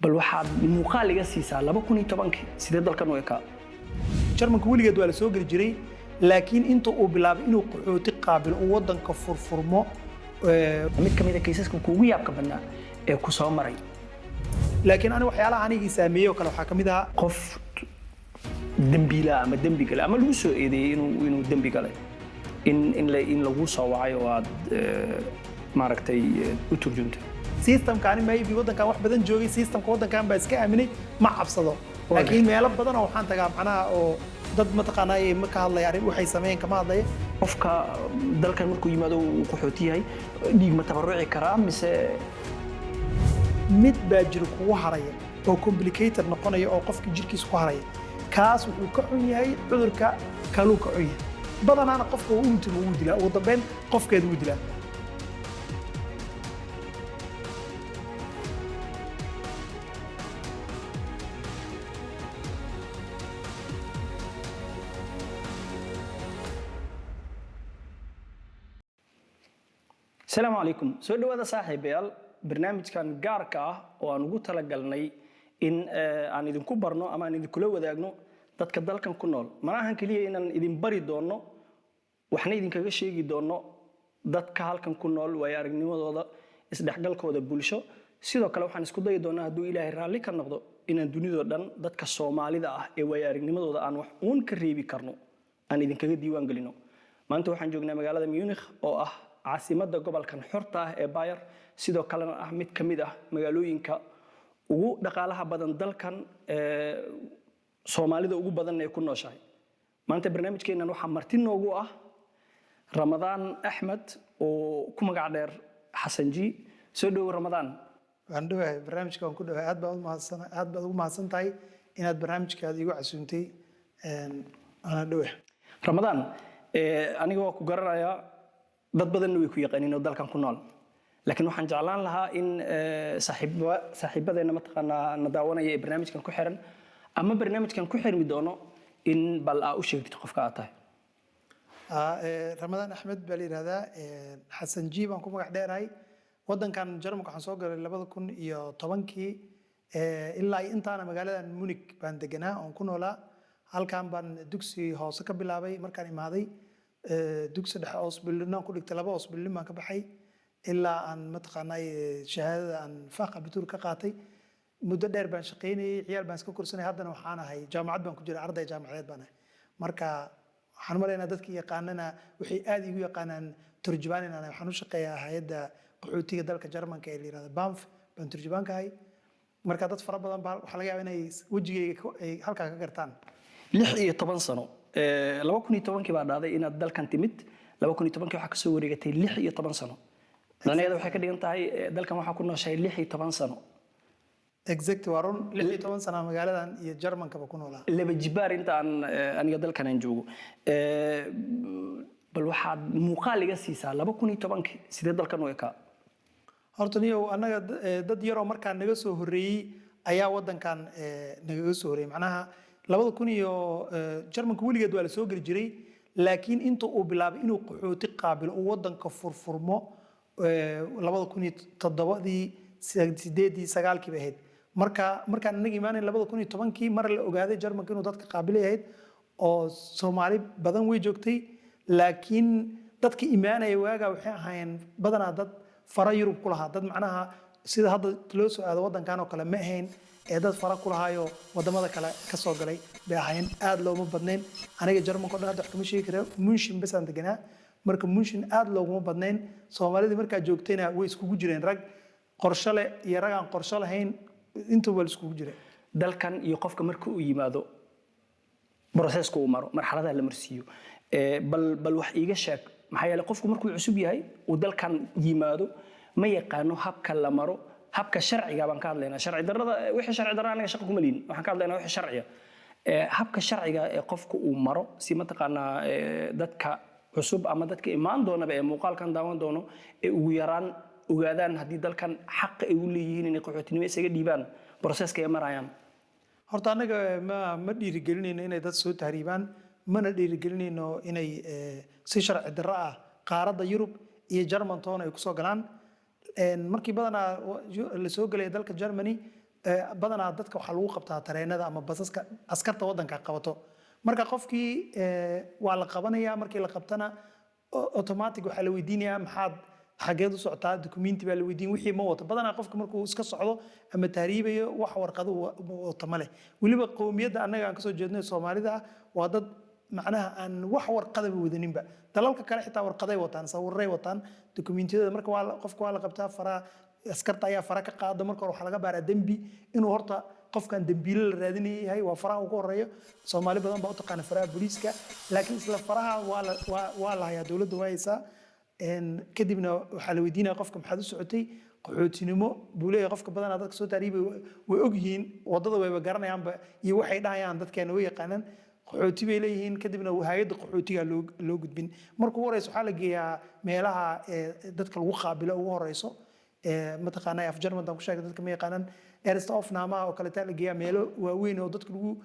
Bal waxaad muuqaal iga siisaa 2010-kii sidee dalkan u ekaa? Jarmanka weligeed waa la soo geli jiray, laakiin inta uu bilaabay inuu qaxooti qaabilo, uu waddanka furfurmo. Mid ka mid a kaysaska kuugu yaabka badnaa ee ku soo maray? Laakiin ani waxyaalaha anigii saameeyey oo kale waxaa ka mid ahaa qof dembiila ama dembi galay ama lagu soo eedeeyey inuu dembi galay in lagu soo wacay oo aad maaragtay u turjuntay. Systemka ani maybe waddankan wax badan joogay, systemka waddankan baa iska aaminay, ma cabsado. Laakiin meelo badan oo waxaan tagaa macnaha oo dad mataqaanaa ma ka hadlaya arrin waxay sameeyeen kama hadlaya. Qofka dalkan markuu yimaado uu qaxooti yahay, dhiig ma tabaruci karaa mise? Mid baa jira kugu haraya oo complicated noqonaya oo qofka jirkiisa ku haraya. Kaas wuxuu ka xun yahay cudurka kaluu ka xun yahay. Badanaana qofka uu ultimo wuu dilaa, ugu dambeyn qofkeeda wuu dilaa. Asalaamu calaykum, soo dhawaada saaxiibayaal. Barnaamijkan gaarka ah oo aan ugu talagalnay in aan idinku barno ama aan idinkula wadaagno dadka dalkan ku nool, mana ahan keliya inaan idin bari doono, waxna idinkaga sheegi doono dadka halkan ku nool, waayo aragnimadooda, isdhexgalkooda bulsho. Sidoo kale waxaan isku dayi doonaa, hadduu Ilaahay raalli ka noqdo, inaan dunidoo dhan dadka Soomaalida ah ee waayo aragnimadooda aan wax uun ka reebi karno aan idinkaga diiwaan gelino. Maanta waxaan joognaa magaalada Munich oo ah caasimadda gobolkan xorta ah ee Bayer, sidoo kalena ah mid ka mid ah magaalooyinka ugu dhaqaalaha badan dalkan, ee Soomaalida ugu badan ee ku nooshahay. Maanta barnaamijkeennan waxaa marti noogu ah Ramadaan Axmed oo ku magac dheer Xasan Ji. Soo dhowow, Ramadaan. Waan dhowahay, barnaamijka waan ku dhowahay. Aad baad ugu mahadsan tahay inaad barnaamijkaada igu casuuntay. Waana dhowahay. Ramadaan, aniga waa ku garanayaa, dad badanna way ku yaqaaniin oo dalkan ku nool, laakiin waxaan jeclaan lahaa in saaxiibadeenna mataqaanaa na daawanaya ee barnaamijkan ku xiran ama barnaamijkan ku xirmi doono in bal aa u sheegtid qofka aad tahay. Ramadaan Axmed baa la yidhahdaa, Xasan Ji baan ku magac dheerahay. Waddankan Jarmalka waxaan soo galay 2010-kii. Ilaa iyo intaana magaaladan Munich baan deganaa oon ku noolaa. Halkan baan dugsi hoose ka bilaabay markaan imaaday, dugsi dhexe Ausbildung ku dhigtay, laba Ausbildung baan ka baxay ilaa aan mataqaanaa shahaadada aan Fachabitur ka qaatay. Muddo dheer baan shaqaynayay, ciyaal baan iska korsanay. Haddana waxaan ahay jaamacad baan ku jira, arday jaamacadeed baan ahay. Marka waxaan malaynaa dadka yaqaanana waxay aad igu yaqaanaan turjubaan inaan ahay. Waxaan u shaqeeyaa hay'adda qaxootiga dalka Jarmanka ee la yihahdo BAMF baan turjubaan ka ahay. Marka dad fara badan baa waxaa laga yaabaa inay wejigayga ay halkaa ka gartaan. 16 sano, 2010-kii baa dhacday inaad dalkan timid. 2010-kii waxaa kasoo wareegatay 16 sano. Macnaheeda waxay ka dhigan tahay dalkan waxaa ku nooshahay 16 sano. Exact, waa run, 16 sana magaaladan iyo Jarmankaba ku noolaa. Laba jibaar inta aan aniga dalkan aan joogo. Bal waxaad muuqaal iga siisaa 2010-kii sidee dalkan u ekaa? Horta niyow, annaga dad yaroo markaa naga soo horreeyey ayaa waddankan nagaga soo horreeyey. Macnaha labada kun iyo Jarmanka weligeed waa la soo geli jiray, laakiin inta uu bilaabay inuu qaxooti qaabilo, uu waddanka furfurmo, 2007-dii, 8-dii, 9-kii bay ahayd. Marka markaan annaga imaanayn 2010-kii, mar la ogaaday Jarmanka inuu dadka qaabilay ahayd oo Soomaali badan way joogtay. Laakiin dadka imaanaya waagaa waxay ahaayeen badanaa dad fara Yurub ku lahaa, dad macnaha sida hadda loo soo aado waddankan oo kale ma ahayn, ee dad fara ku lahaayo wadamada kale ka soo galay bay ahaayeen. Aad looma badnayn. Aniga Jarmanka o dhan hadda wax kama sheegi kara, München basaan deganaa. Marka München aad looguma badnayn. Soomaalidii markaa joogtayna way iskugu jireen rag qorsho leh iyo rag aan qorsho lahayn, intuba waa la iskugu jiray. Dalkan iyo qofka marka uu yimaado, processka uu maro, marxaladaha la marsiiyo, bal wax iiga sheeg. Maxaa yeelay qofku markuu cusub yahay uu dalkan yimaado ma yaqaano habka la maro, habka sharciga baan ka hadlaynaa. Sharci darrada, wixii sharci darra anaga shaqa kuma lihin. Waxaan ka hadlaynaa wixii sharciga. Habka sharciga ee qofku uu maro si mataqaanaa dadka cusub ama dadka imaan doonaba ee muuqaalkan daawan doono ee ugu yaraan ogaadaan haddii dalkan xaqa ay u leeyihiin inay qaxootinimo isaga dhiibaan, processka ay marayaan. Horta annaga ma dhiirigelinayno inay dad soo tahriibaan, mana dhiirigelinayno inay si sharci darro ah qaaradda Yurub iyo German toona ay kusoo galaan. Markii badanaa la soo gelaya dalka Germany. Badanaa dadka waxaa lagu qabtaa tareenada ama basaska, askarta waddanka qabato. Marka qofkii waa la qabanayaa. Markii la qabtana, automatic waxaa la weydiinayaa: maxaad, xageed u socotaa? Documenti baa la weydiin. Wixii ma wato. Badanaa qofka markuu iska socdo ama tahriibayo, wax warqado wato ma leh. Weliba qowmiyadda annaga aan kasoo jeedno ee Soomaalida ah waa dad macnaha aan wax warqadaba wadaninba. Dalalka kale xitaa warqaday wataan, sawiray wataan, dokumentiyada. Marka qofka waa la qabtaa, faraha askarta ayaa fara ka qaada. Marka hore waxaa laga baaraa dembi, inuu horta qofkan dembiile la raadinaya yahay. Waa faraha ugu horeeyo. Soomaali badan baa u taqaana faraha booliiska, laakiin isla faraha waa la hayaa, dowladda waa haysaa. Kadibna waxaa la weydiinaya qofka: maxaad u socotay? Qaxootinimo buu leeyahay. Qofka badanaa dadka soo tahriibay way ogyihiin waddada, wayba garanayaanba iyo waxay dhahayaan dadkeena way yaqaanaan. Qaxooti bay leeyihiin. Kadibna hay'adda qaxootiga loo gudbin. Marka ugu horeysa waxaa la geeyaa meelaha dadka lagu qaabilo ugu horeyso. Mataqaanaa, af Jarmantan ku sheegay, dadka ma yaqaanaan. Erstaufnahme-ha oo kaleeta la geeyaa, meelo waaweyn oo dadka lagu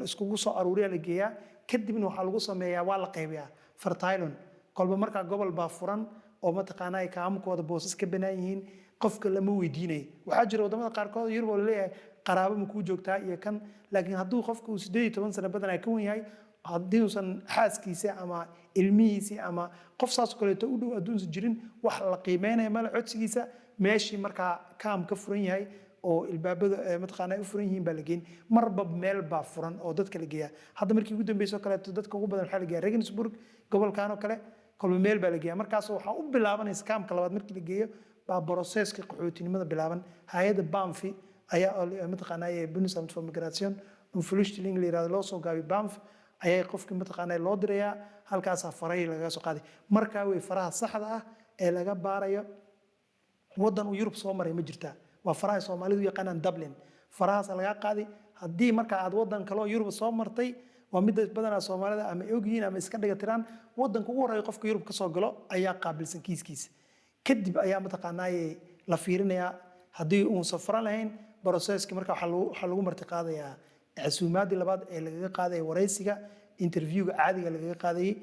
iskugu soo aruuriya la geeyaa. Kadibna waxaa lagu sameeyaa, waa la qaybiyaa, Verteilung. Kolba markaa gobol baa furan oo mataqaanaa ay kaamkooda boosas ka banaan yihiin. Qofka lama weydiinayo. Waxaa jira wadamada qaarkood Yurub oo laleeyahay qaraabo ma kuu joogtaa iyo kan, laakiin hadduu qofka uu 18 sano badanaa ka wen yahay, haddii uusan xaaskiisa ama ilmihiisi ama qof saas oo kaleeto u dhow hadduusan jirin, wax la qiimeynaya male codsigiisa. Meeshii markaa kaam ka furan yahay oo ilbaabada mataqaanaa ay u furan yihiin baa la geyn. Marba meel baa furan oo dadka la geeyaa. Hadda markii ugu dambeysay oo kaleeto, dadka ugu badan waxaa la geeyaa Regensburg, gobolkan oo kale. Kolba meel baa la geeyaa. Markaas waxaa u bilaabanaysa kaamka labaad markii la geeyo baa processka qaxootinimada bilaaban. Hay'adda BAMF ayaa mataqaanaa Bundesamt für Migration und Flüchtlinge la yirahdo, loo soo gaabiyo BAMF, ayaa qofkii mataqaanaa loo dirayaa. Halkaasaa farahii lagaga soo qaaday. Markaa wey faraha saxda ah ee laga baarayo waddan uu Yurub soo maray ma jirtaa. Waa faraha Soomaalidu yaqaanaan Dublin. Farahaasa lagaa qaaday. Haddii marka aad waddan kaloo Yurub soo martay, waa midda badanaa Soomaalida ama ogyihiin ama iska dhiga tiraan, waddanka ugu horreeya qofka Yurub kasoo galo ayaa qaabilsan kiiskiisa. Kadib ayaa mataqaanaaye la fiirinayaa. Haddii uusan faran lahayn, processki marka waxaa lagu marti qaadayaa casuumaadii labaad ee lagaga qaadaya waraysiga, interviewga caadiga lagaga qaadayay.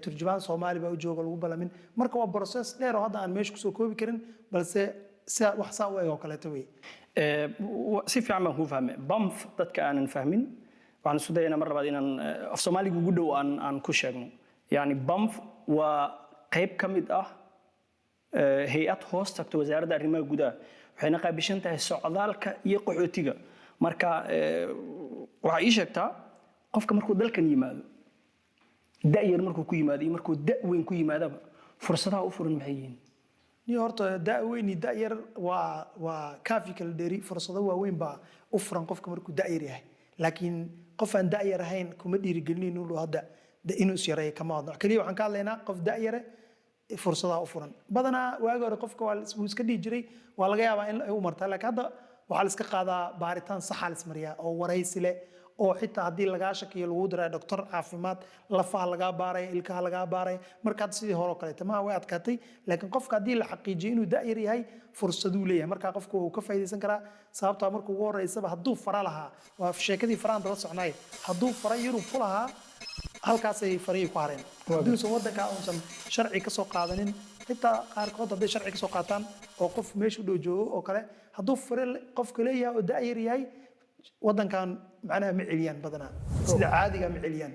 Turjubaan Soomaali baa u jooga, lagu balamin. Marka waa process dheer oo hadda aan meesha kusoo koobi karin, balse sida wax saa u eg oo kaleeto wey. Si fiican baan kuu fahmay. BAMF, dadka aanan fahmin, waxaan isku dayaynaa mar labaad inaan af Soomaaliga ugu dhow aan ku sheegno. Yani BAMF waa qayb ka mid ah hay'ad hoos tagta Wasaaradda Arrimaha Gudaha, waxayna qaabishan tahay socdaalka iyo qaxootiga. Marka waxaa ii sheegtaa, qofka markuu dalkan yimaado, da'yar markuu ku yimaado iyo markuu da' weyn ku yimaadaba, fursadaha u furan maxay yihiin? Ni horta da' weyn iyo da' yar waa kaafi kala dheeri. Fursado waaweyn baa u furan qofka markuu da' yar yahay, laakiin qof aan da' yar ahayn kuma dhiirigelinin inuu hadda inuu is yareeyo. Kama hadno keliya. Waxaan ka hadlaynaa qof da' yare fursadaha u furan. Badanaa waagi hore qofka waa wuu iska dhihi jiray, waa laga yaabaa in ay u martaa, laakiin hadda waxaa la iska qaadaa baaritaan saxa la ismariyaa oo waraysi leh, oo xitaa haddii lagaa shakiyo lagu diraya doctor caafimaad, lafaha lagaa baaraya, ilkaha lagaa baaraya. Marka hadda sidii hore oo kaleeto maha, way adkaatay. Laakiin qofka haddii la xaqiijiyo inuu da'yar yahay, fursaduu leeyahay. Marka qofku wuu ka faa'iidaysan karaa, sababtaa marka ugu horeysaba hadduu fara lahaa, waa sheekadii farahan daba socnaay, hadduu fara Yurub ku lahaa, halkaasay farihii ku hareen. Haddii uusan waddanka uusan sharci ka soo qaadanin, xitaa qaarkood hadday sharci ka soo qaataan oo qof meesha u dhow joogo oo kale, hadduu fare qofka leeyahay oo da'yar yahay, waddankan macnaha ma celiyaan badanaa, sida caadiga ma celiyaan.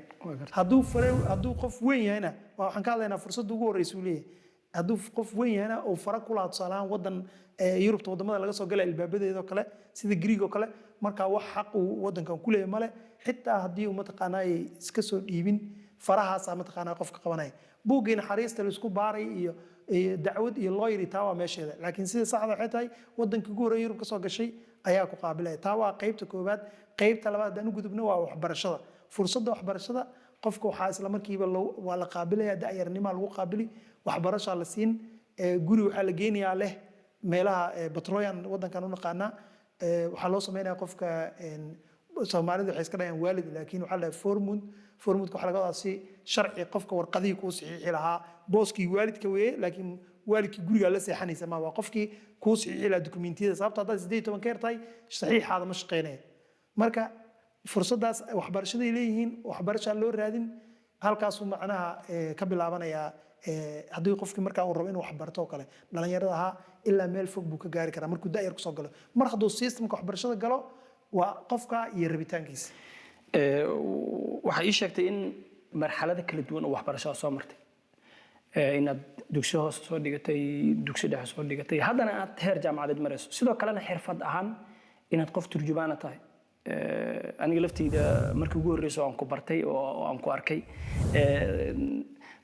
Hadduu fare, hadduu qof weyn yahayna, waa waxaan ka hadlaynaa fursadda ugu horreysa uu leeyahay. Hadduu qof weyn yahayna oo fara ku lahaa, tusaale ahaan waddan Yurubta waddamada laga soo galay albaabadeeda oo kale, sida Greeg oo kale, marka wax xaq uu waddankan ku leeyahay male. Xitaa haddii uu mataqaanaa iska soo dhiibin, farahaasaa mataqaanaa qofka qabanaya. Buuggii naxariista laisku baaray iyo dacwad iyo lawyer, taa waa meesheeda. Laakiin sida saxda waxay tahay waddankii ugu horreeya Yurub ka soo gashay ayaa ku qaabilaya. Taa waa qaybta koowaad. Qaybta labaad haddaan u gudubno, waa waxbarashada. Fursadda waxbarashada qofka waxaa isla markiiba waa la qaabilaya, da'yarnimaa lagu qaabili, waxbarashaa la siin, guri waxaa la geynayaa leh meelaha Betreuung waddankan u naqaanaa. Waxaa loo sameynaya qofka, Soomaalida waxay iska dhahayaan waalid, laakiin waxaa la dhahay Vormund. Vormundka waxaa laga wadaa si sharci qofka warqadihii kuu saxiixi lahaa, booskii waalidka weeye, laakiin waalidkii gurigaa la seexanaysa ma, waa qofkii kuu saxiixi lahaa dukumentiyada, sababto haddaad 18 ka yar tahay, saxiixaada ma shaqeynaya. Marka fursaddaas waxbarashaday leeyihiin, waxbarashaa loo raadin. Halkaasuu macnaha ka bilaabanayaa. Haddii qofkii markaa uu rabo inuu wax barto oo kale, dhalinyarada ahaa, ilaa meel fog buu ka gaari karaa markuu da'yar kusoo galo. Mar hadduu systemka waxbarashada galo, waa qofka iyo rabitaankiisa. Waxaa ii sheegtay in marxalado kala duwan oo waxbarashada soo martay, inaad dugsi hoose soo dhigatay, dugsi dhexe soo dhigatay, haddana aad heer jaamacadeed marayso, sidoo kalena xirfad ahaan inaad qof turjubaana tahay. Aniga lafteyda markii ugu horreysay oo aan ku bartay oo aan ku arkay,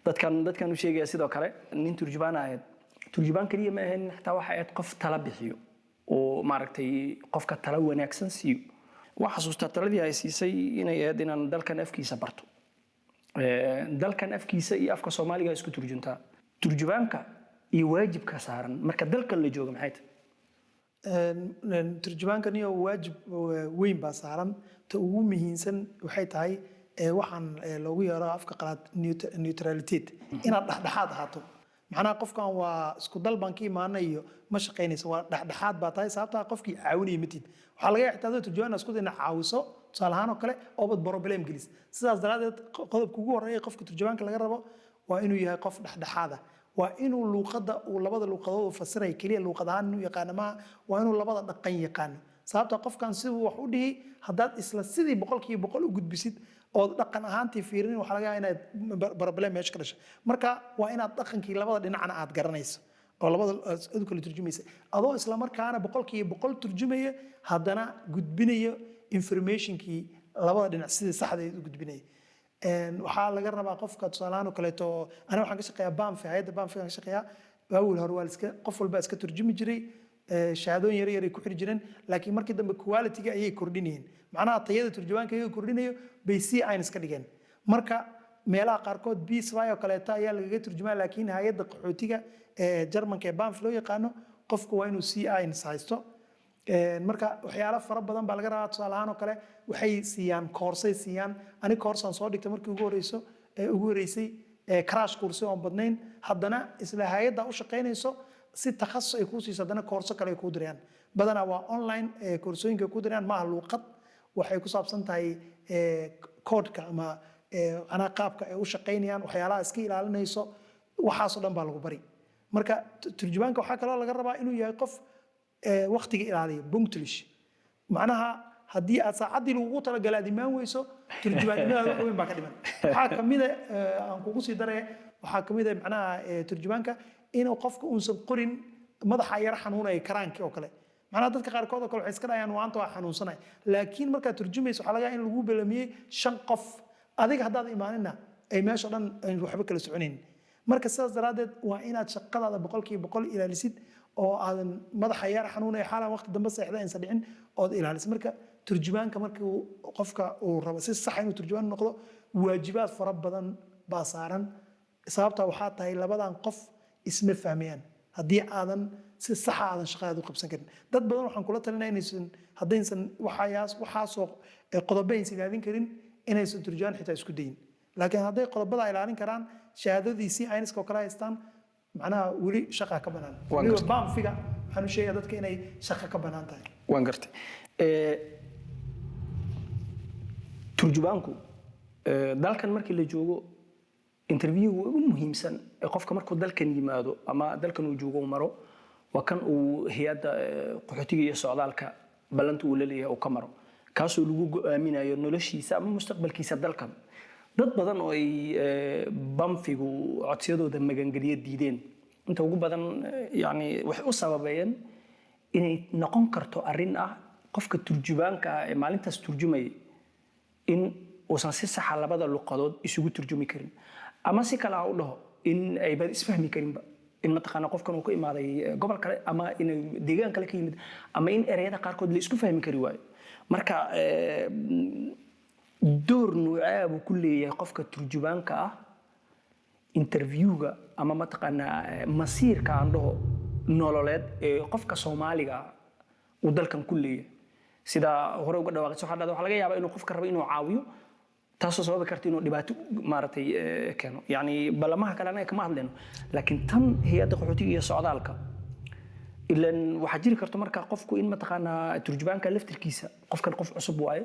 dadkan u sheegaya sidoo kale nin turjubaan ahayd. Turjubaan keliya ma ahayn, xataa waxa ahayd qof tala bixiyo oo maaragtay qofka tala wanaagsan siiyo. Waxaa xasuustaa taladii ay siisay inay ahayd inaan dalkan afkiisa barto. Dalkan afkiisa iyo afka Soomaaliga isku turjuntaa. Turjubaanka iyo waajibka saaran marka dalkan la joogo maxay tahay? Turjubaankan iyo waajib weyn baa saaran. Ta ugu muhiimsan waxay tahay waxaan loogu yeero afka qalaad Neutralität, inaad dhexdhexaad ahaato. Macnaha qofkan waa isku dal baan ka imaanay iyo ma shaqaynayso, waa dhexdhexaad baa tahay. Sababtaa qofkii caawinaya matid, waxaa laga yaabaa xitaa adoo turjubaan isku day inaad caawiso, tusaale ahaan oo kale, oobad problem gelis. Sidaas daraaddeed, qodobka ugu horreeya qofka turjubaanka laga rabo waa inuu yahay qof dhexdhexaad ah. Waa inuu luuqadda uu labada luuqadood uu fasiraya keliya luuqad ahaan inuu yaqaano maaha, waa inuu labada dhaqan yaqaano. Sababta qofkan siduu wax u dhihi, haddaad isla sidii 100% u gudbisid ood dhaqan ahaantii fiirin, waxaa laga yaabaa inaad problem meesha ka dhashay. Marka waa inaad dhaqankii labada dhinacna aad garanayso oo labada aad u kala turjumaysa, adoo isla markaana 100% turjumaya, haddana gudbinayo informationkii labada dhinac sidii saxdeed u gudbinaya. Waxaa laga rabaa qofka, tusaalahaan oo kaleeto, aniga waxaan ka shaqeeyaa BAMF, hay'adda BAMF aan ka shaqeeyaa. Waawil hore waa liska qof walba iska turjumi jiray, shahaadooyin yar yar ay ku xiri jireen, laakiin markii dambe quality-ga ayay kordhinayeen, macnaha tayada turjubaanka ayay kordhinayo bay C eins ka dhigeen. Marka meelaha qaarkood B zwei oo kaleeto ayaa lagaga turjumaa, laakiin hay'adda qaxootiga ee Jarmanka ee BAMF loo yaqaano, qofku waa inuu C eins haysto. Marka waxyaalo fara badan baa laga rabaa. Tusaale ahaan oo kale, waxay siiyaan koorsay siiyaan. Ani koorsaan soo dhigtay markii ugu horeyso ee ugu horeysay, crash course oon badnayn. Haddana isla hay'adda u shaqaynayso si takhasus ay kuu siiso, haddana koorso kale ay kuu dirayaan. Badanaa waa online koorsooyinka ay kuu dirayaan. Maaha luuqad, waxay ku saabsan tahay koodhka ama anaa qaabka ay u shaqaynayaan, waxyaalaha iska ilaalinayso, waxaasoo dhan baa lagu bari. Marka turjubaanka waxaa kaloo laga rabaa inuu yahay qof waqtiga ilaaliya, pünktlich. Macnaha haddii aad saacaddii lagugu talagalay aad imaan weyso, turjubaannimadaada wax weyn baa ka dhiman. Waxaa kamida aan kugu sii daraya, waxaa kamid a macnaha turjubaanka inuu qofka uusan qorin madaxa yara xanuunaya karaankii oo kale. Macnaha dadka qaarkood oo kale waxay iska dhahayaan waanta waa xanuunsanay, laakiin markaad turjumayso waxaa laga yaabaa in lagu belamiyey shan qof, adiga haddaad imaanina ay meesha dhan ay waxba kala soconayn. Marka sidaas daraaddeed waa inaad shaqadaada 100% ilaalisid oo aadan madaxa yar xanuunaya, xaalan waqti dambe seexda aysan dhicin ood ilaalisid. Marka turjubaanka markii qofka uu rabo si sax inuu turjubaan noqdo, waajibaad fara badan baa saaran. Sababta waxaa tahay labadan qof isma fahmayaan haddii aadan si saxa aadan shaqadaada u qabsan karin. Dad badan waxaan kula talinaya inaysan, haddaysan waxayaas waxaasoo qodobo aysan ilaalin karin, inaysan turjubaan xitaa isku dayin. Laakiin hadday qodobada ilaalin karaan, shahaadadiisii C einska oo kale haystaan, macnaha weli shaqa ka banaan. Waan Weliba gartay. BAMF-iga waxaan u sheegayaa dadka inay shaqa ka banaan tahay. Waan gartay. Turjubaanku dalkan markii la joogo, interviewga ugu muhiimsan ee qofka markuu dalkan yimaado ama dalkan uu joogo uu maro waa kan uu hay'adda qaxootiga iyo socdaalka ballanta uu la leeyahay uu ka maro, kaasoo lagu go'aaminayo noloshiisa ama mustaqbalkiisa dalkan. Dad badan oo ay BAMF-igu codsiyadooda magangeliyo diideen, inta ugu badan yani waxay u sababeeyeen inay noqon karto arrin ah qofka turjubaanka ah ee maalintaas turjumayay in uusan si saxa labada luqadood isugu turjumi karin, ama si kale ha u dhaho in ayba isfahmi karinba, in mataqaana qofkan uu ka imaaday gobol kale ama in deegaan kale ka yimid ama in ereyada qaarkood la isku fahmi kari waayo. Marka door nuucee buu ku leeyahay qofka turjubaanka ah interviewga ama mataqaanaa masiirka aan dhaho nololeed ee qofka Soomaaliga ah uu dalkan ku leeyahay? Sida hore uga dhawaaqaysa, waxaa dhahda waxaa laga yaabaa inuu qofka rabo inuu caawiyo, taasoo sababi karta inuu dhibaato maaragtay keeno. Yacni ballamaha kale anaga kama hadlayno, laakiin tan hay'adda qaxootiga iyo socdaalka ilan waxaa jiri karto marka qofku in mataqaanaa turjubaanka laftirkiisa qofkan qof cusub waaye.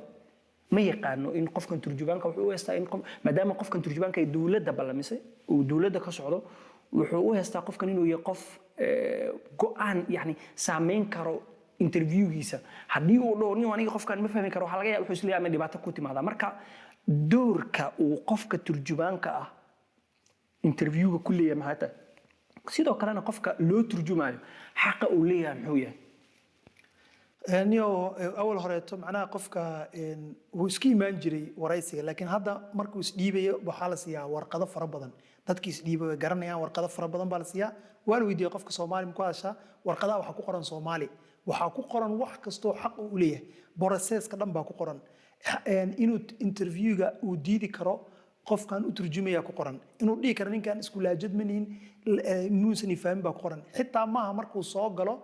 Ma yaqaano in qofkan turjubaanka wuxuu u haystaa in qof, maadaama qofkan turjubaanka ay dowladda ballamisay, uu dowladda ka socdo, wuxuu u haystaa qofkan inuu yahay qof go'aan yani saameyn karo interviewgiisa. Haddii uu dhaho, "Nin, aniga qofkan ma fahmi karo," waxaa laga yaaba wuxuu isleeyahay ama dhibaato ku timaada. Marka doorka uu qofka turjubaanka ah interviewga ku leeyahay maxay tahay? Sidoo kalena qofka loo turjumayo xaqa uu leeyahay muxuu yahay? Niyo, awal horeeto macnaha qofka wuu iska imaan jiray waraysiga, laakiin hadda markuu isdhiibayo waxaa la siiyaa warqado fara badan. Dadkii isdhiibay way garanayaan, warqado fara badan baa la siiyaa. Waa la weydiiyey qofka, "Soomaali ma ku hadashaa?" Warqadaha waxaa ku qoran Soomaali, waxaa ku qoran wax kastoo xaq uu u leeyahay, processka dhan baa ku qoran, inuu interviewga uu diidi karo qofkan u turjumaya ku qoran, inuu dhihi karo ninkan isku laajad manihin, muusan ifahmin baa ku qoran. Xitaa maaha markuu soo galo,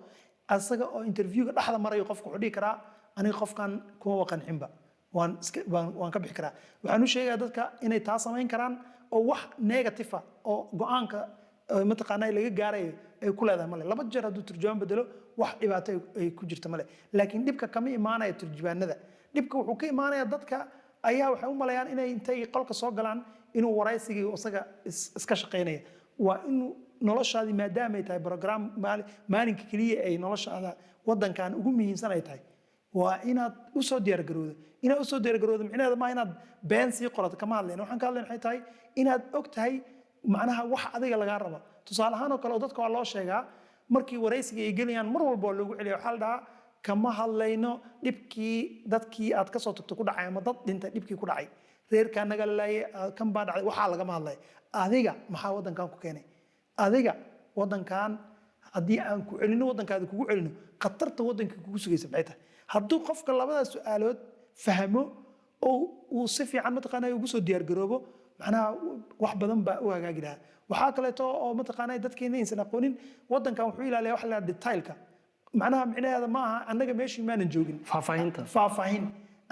asaga oo interviewga dhexda marayo qofku wuxuu dhihi karaa, "Aniga qofkan kuma qancinba, waan iska waan ka bixi karaa." Waxaan u sheegayaa dadka inay taa samayn karaan oo wax negative ah oo go'aanka mataqaanaa laga gaarayo ay ku leedahay male. Laba jeer hadduu turjubaan bedelo, wax dhibaato ay ku jirta male. Laakiin dhibka kama imaanaya turjubaanada, dhibka wuxuu ka imaanaya dadka ayaa waxay u malayaan inay intay qolka soo galaan inuu waraysigii isaga iska shaqaynaya. Waa inuu noloshaadii, maadaamay tahay program maalinka keliya ay noloshaada wadankan ugu muhiimsan ay tahay, waa inaad usoo diyaargarowdo. Inaad usoo diyaargarowdo micnaheeda maaha inaad been sii qorato, kama hadlayna. Waxaan ka hadlayna waxay tahay inaad og tahay macnaha wax adiga lagaa rabo. Tusaale ahaan oo kale oo dadka waa loo sheegaa markii waraysiga ay gelayaan, mar walba waa loogu celiya. Waxaa la dhahaa, kama hadlayno dhibkii dadkii aad kasoo tagto ku dhacay ama dad dhintay dhibkii ku dhacay, reerkaa naga lalaayay, kan baa dhacday, waxaa lagama hadlaya. Adiga maxaa wadankan ku keenay? Adiga wadankan haddii aan ku celino, wadankaadi kugu celino, khatarta wadanka kugu sugaysa maxay tahay? Hadduu qofka labadaas su-aalood fahmo oo uu si fiican mataqaanaa ugu soo diyaargaroobo, macnaha wax badan baa u hagaagi lahaa. Waxaa kaleeto oo mataqaanaa dadkeena aysan aqoonin, wadankan wuxuu ilaaliyaa waxa la yidhaha detailka. Macnaha micnaheeda ma aha annaga meeshii maanan joogin. Faahfaahinta. Faahfaahin.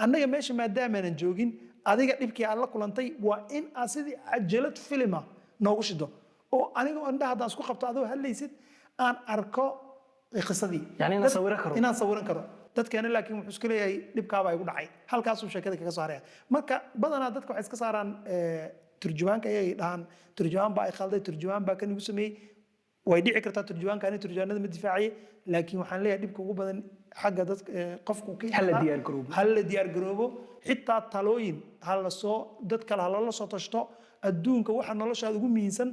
Annaga meesha maadaamaanan joogin, adiga dhibkii aad la kulantay waa in aad sidii cajalad filima noogu shido oo aniga indhaha haddaan isku qabto adoo hadlaysid aan arko qisadii. Yani inaan sawiran karo. Inaan sawiran karo. Dadkeena laakiin wuxuu iska leeyahay, "Dhibkaabaa igu dhacay," halkaasuu sheekada kaga soo haraya. Marka badanaa dadka waxay iska saaraan turjubaanka, ayay dhahaan, "Turjubaan baa i khalday, turjubaan baa kan igu sameeyey." Way dhici kartaa turjubaanka, ani turjubaanada ma difaaciye, laakiin waxaan leeyahay dhibka ugu badan xagga dadka qofku ka Hala imaadaa. diyaar garoobo. Ha la diyaar garoobo, xitaa talooyin ha la soo, dad kale ha lala soo tashto. Adduunka waxa noloshaada ugu muhiimsan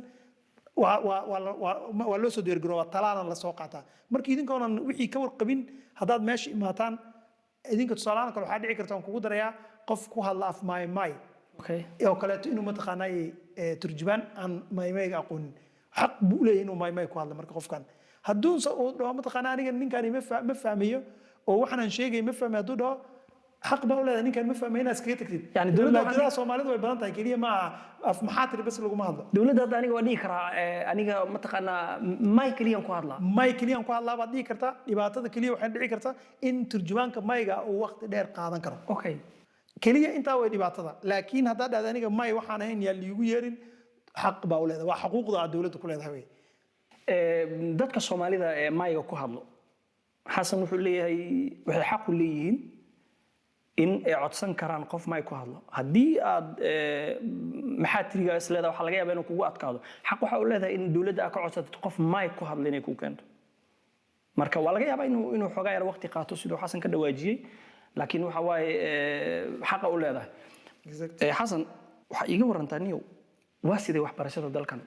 waa loo soo diyaar garoobaa, talaana la soo qaataa. Marka idinkoonan wixii ka warqabin haddaad meesha imaataan, idinka tusaalahaan kale waxaa dhici karta, waan kugu darayaa, qof ku hadla af maay maay oo kaleeto inuu mataqaanaa turjubaan aan maymayga aqoonin, xaq buu u leeyahay inuu maymay ku hadlo. Marka qofkan hadduunse uu dhaho, mataqaanaa, "Aniga ninkani ma fahmayo oo waxaan sheegay ma fahmay," hadduu dhaho, xaq baa u leedahay, "Ninkan ma fahmay," inaad iskaga tagtid. Yani dowladda Laajadaha Soomaalida way badan tahay, keliya ma aha af maxaa tiri bas laguma hadlo. Dowladda hadda aniga waa dhihi karaa, aniga mataqaanaa may keliyaan ku hadlaa. May keliyaan ku hadlaa baad dhihi kartaa. Dhibaatada keliya waxay dhici kartaa in turjubaanka mayga uu waqti dheer qaadan karo. Keliya intaa way dhibaatada. Laakiin haddaad dhahda, "Aniga may waxaan ahayn yaa liigu yeerin," xaq baa u leedahay, waa xuquuqda aad dowladda ku leedahay wey. Dadka Soomaalida ee mayga ku hadlo, Xasan wuxuu leeyahay waxay xaq u leeyihiin in ay codsan karaan qof may ku hadlo. Haddii aad maxaa tiriga is leedahay, waxaa laga yaabaa inuu kugu adkaado. Xaq waxaa u leedahay in dowladda aad ka codsatid qof may ku hadla inay kuu keento. Marka waa laga yaabaa inuu xoogaa yar waqti qaato, siduu Xasan ka dhawaajiyey, laakiin waxa waaye xaqa u leedahay. Xasan, waxaa iiga warantaa niyow, waa sidee waxbarashada dalkan?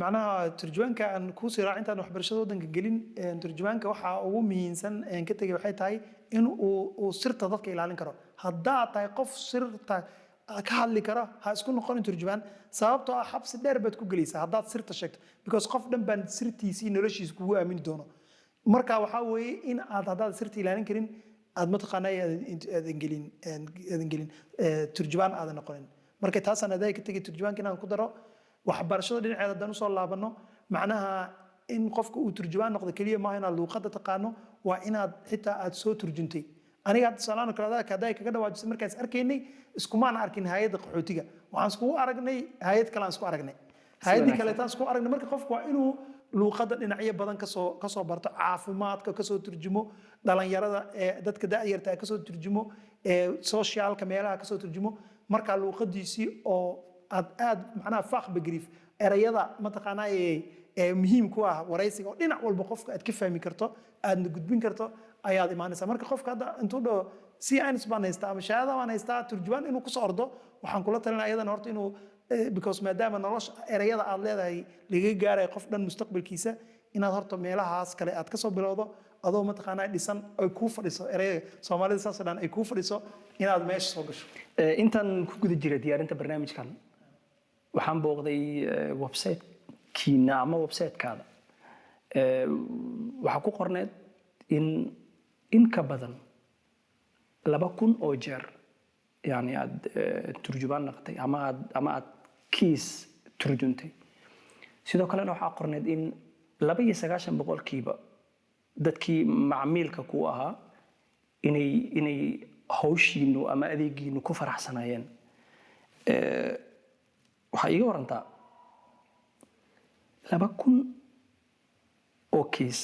Macnaha turjubaanka aan kuusii raac intaan waxbarashada waddanka gelin, turjubaanka waxaa ugu muhiimsan een ka tegay waxay tahay in uu sirta dadka ilaalin karo. Haddaad tahay qof sirta ka hadli kara, ha isku noqonin turjubaan, sababtoo ah xabsi dheer baad ku gelaysaa haddaad sirta sheegto, because qof dhan baan sirtiisii noloshiisa kugu aamini doono. Marka waxaa weeye in aad haddaad sirta ilaalin karin aad mataqaanaa aadan gelin turjubaan aadan noqonin. Marka taasaan adaa ka tegay turjubaanka inaan ku daro. Waxbarashada dhinaceeda haddaan usoo laabano, macnaha in qofka uu turjubaan noqdo keliya maaha inaad luuqadda taqaano, waa inaad xitaa aad soo turjuntay. Aniga hadda tusaalahaan oo kale haddaa kaga dhawaajisay, markaas arkaynay iskumaan arkin hay'adda qaxootiga, waxaan iskugu aragnay hay'ad kale aan isku aragnay, hay'addii kaleetaan isku aragnay. Marka qofku waa inuu Luuqadda dhinacyo badan kasoo barto, caafimaadka kasoo turjumo, dhalinyarada ee dadka da'yarta kasoo turjumo, ee socialka meelaha kasoo turjumo. Markaa luuqadiisii oo aad aad macnaha Fachbegriff, erayada mataqaanaa ee muhiim ku ah waraysiga oo dhinac walba qofka aad ka fahmi karto, aadna gudbin karto, ayaad imaanaysaa. Marka qofka hadda intuu dhaho C1 baan haystaa ama shahaada baan haystaa, turjubaan inuu kusoo ordo, waxaan kula talinaya iyadana horta inuu because maadaama nolosha erayada aad leedahay laga gaarayo qof dhan mustaqbalkiisa, inaad horta meelahaas kale aad kasoo bilowdo, adoo mataqaanaa dhisan, ay kuu fadhiso erayada Soomaalida saasoo dhan ay kuu fadhiso, inaad meesha soo gasho. Intaan ku guda jiray diyaarinta barnaamijkan, waxaan booqday website-kiina ama website-kaada. Waxaa ku qorneed in ka badan 2000 oo jeer yani aad turjubaan naqatay ama aad kiis turjuntay. Sidoo kalena waxaa qorneed in 92% dadkii macmiilka ku ahaa inay hawshiinu ama adeegiinu ku faraxsanaayeen. Waxaa iiga warantaa 2000 oo kiis,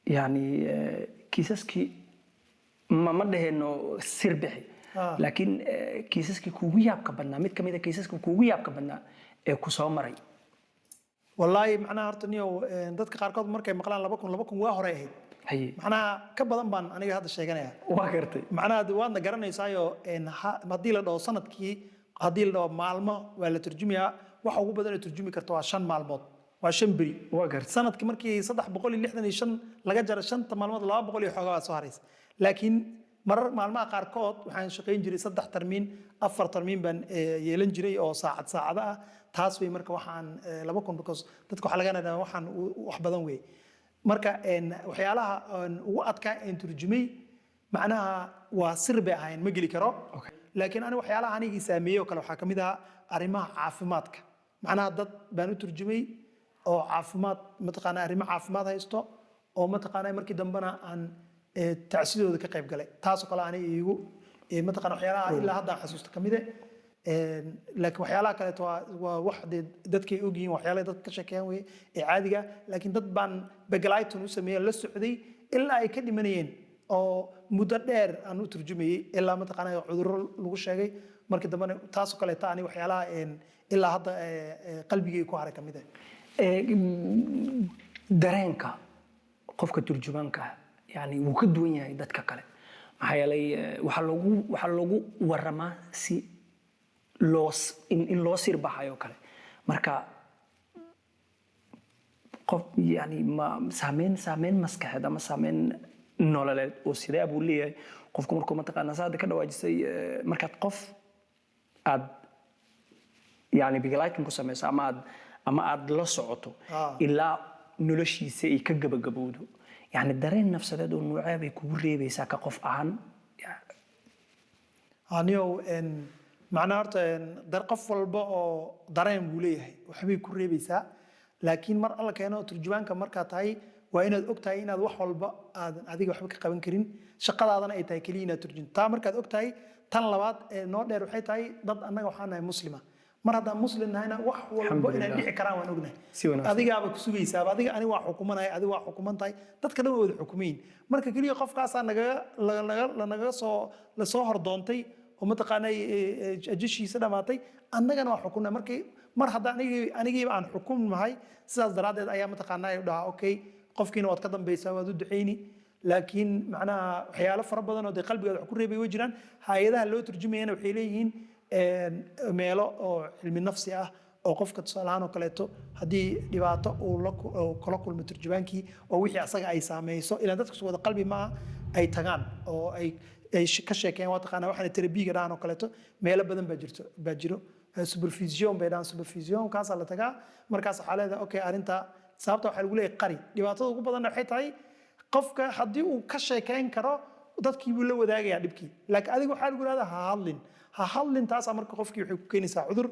yani kiisaskii ma dhaheenno sir bixi, laakiin kiisaskii kuugu yaabka badnaa, mid ka mid a kiisaska kuugu yaabka badnaa ee ku soo maray. Wallaahi, macnaha horta niyow, dadka qaarkood markay maqlaan 2000, 2000 waa horey ahayd. Macnaha ka badan baan aniga hadda sheeganaya. Waa gartay. Macnaha de waadna garanaysaayo, haddii la dhaho sanadkii, haddii la dhaho maalmo waa la turjumayaa, waxa ugu badan ee turjumi karta waa 5 maalmood, waa 5 beri. Waa gartay. Sanadkii markii 365 laga jaro shanta maalmood, 200 iyo xoogaa baa soo haraysa. Laakiin marar maalmaha qaarkood waxaan shaqayn jiray saddex Termin, afar Termin baan yeelan jiray oo saacad saacado ah. Taas wey marka waxaan 2000, because dadka waxaa laga nadaa waxaan wax badan wey. Marka waxyaalaha aan ugu adkaa een turjumay, macnaha waa sir bay ahayn, ma geli karo. Laakiin aniga waxyaalaha anigii saameeyey oo kale waxaa ka mid ahaa arrimaha caafimaadka. Macnaha dad baan u turjumay oo caafimaad, mataqaanaa, arrimo caafimaad haysto oo mataqaanaa markii dambena aan tacsidooda ka qayb galay. Taasoo kale aniga iigu mataqaana waxyaalaha ilaa hadda aan xasuusto ka mid eh. Laakiin waxyaalaha kaleeto waa wax dee dadkay ogyihiin, waxyaalaha dadka ka sheekeeyaan wey ee caadiga. Laakiin dad baan Begleitung u sameeyey, la socday ilaa ay ka dhimanayeen oo muddo dheer aan u turjumayey, ilaa mataqaanaa cudurro lagu sheegay markii dambena. Taasoo kaleeto ani waxyaalaha ilaa hadda qalbigay ku haray ka mid ah. Dareenka qofka turjumaanka ah yani wuu ka duwan yahay dadka kale, maxaa yeelay waxaa loogu waramaa si loo in loo sirbaxayo kale. Marka qof yani ma saameyn maskaxeed ama saameyn nololeed oo sidee buu leeyahay qofku markuu mataqaanaa saada ka dhawaajisay, markaad qof aad yani Begleitung ku samayso ama aad la socoto ilaa noloshiisa ay ka gabagabowdo, yani dareen nafsadeed oo nuucee bay kugu reebaysaa ka qof ahaan? Aniyow, macnaha horta qof walba oo dareen buu leeyahay, waxbay ku reebaysaa. Laakiin mar alla keeno turjubaanka markaa tahay, waa inaad og tahay inaad wax walba aadan adiga waxba ka qaban karin, shaqadaadana ay tahay keliya inaad turjunto. Taa markaad og tahay, tan labaad ee noo dheer waxay tahay dad annaga waxaan nahay muslima. Mar haddaan muslim nahayna, wax walba inay Alxamdulillah. dhici karaan waan ognahay. Si wanaagsan. Adigaaba ku sugaysaaba, adiga aniga waa xukumanahay, adiga waa xukuman tahay, dadka dhan waa wada xukumayin. Marka keliya qofkaasaa nagaga lanagaga soo lasoo hordoontay oo mataqaanaa ajashiisa dhamaatay, annagana waa xukunay. Markii mar hadda anigiiba aan xukunmahay, sidaas daraaddeed ayaa mataqaanaa ay dhahaa okay, qofkiina waad ka dambaysaa, waad u ducayni. Laakiin macnaha waxyaalo fara badan oo dee qalbigaada wax ku reebay way jiraan. Hay-adaha loo turjumayana waxay leeyihiin meelo oo cilmi nafsi ah oo qofka tusaale ahaan oo kaleeto haddii dhibaato uu uu kala kulmo turjubaankii oo wixii asaga ay saameyso, ilaan dadku wada qalbi maaha, ay tagaan oo ay ka sheekeeyaan. Waa taqaanaa waxaana Therapie-ga dhahan oo kaleeto, meelo badan baa jirto, baa jiro. Supervision bay dhahan, supervision kaasaa la tagaa. Markaas waxaa leedahay okay, arrinta sababta waxaa lagu leeyahay qari. Dhibaatada ugu badanna waxay tahay qofka haddii uu ka sheekeyn karo, dadkii buu la wadaagayaa dhibkii, laakiin adiga waxaa lagu yidhahdaa ha hadlin, ha hadlin. Taasaa marka qofkii waxay ku keenaysaa cudur.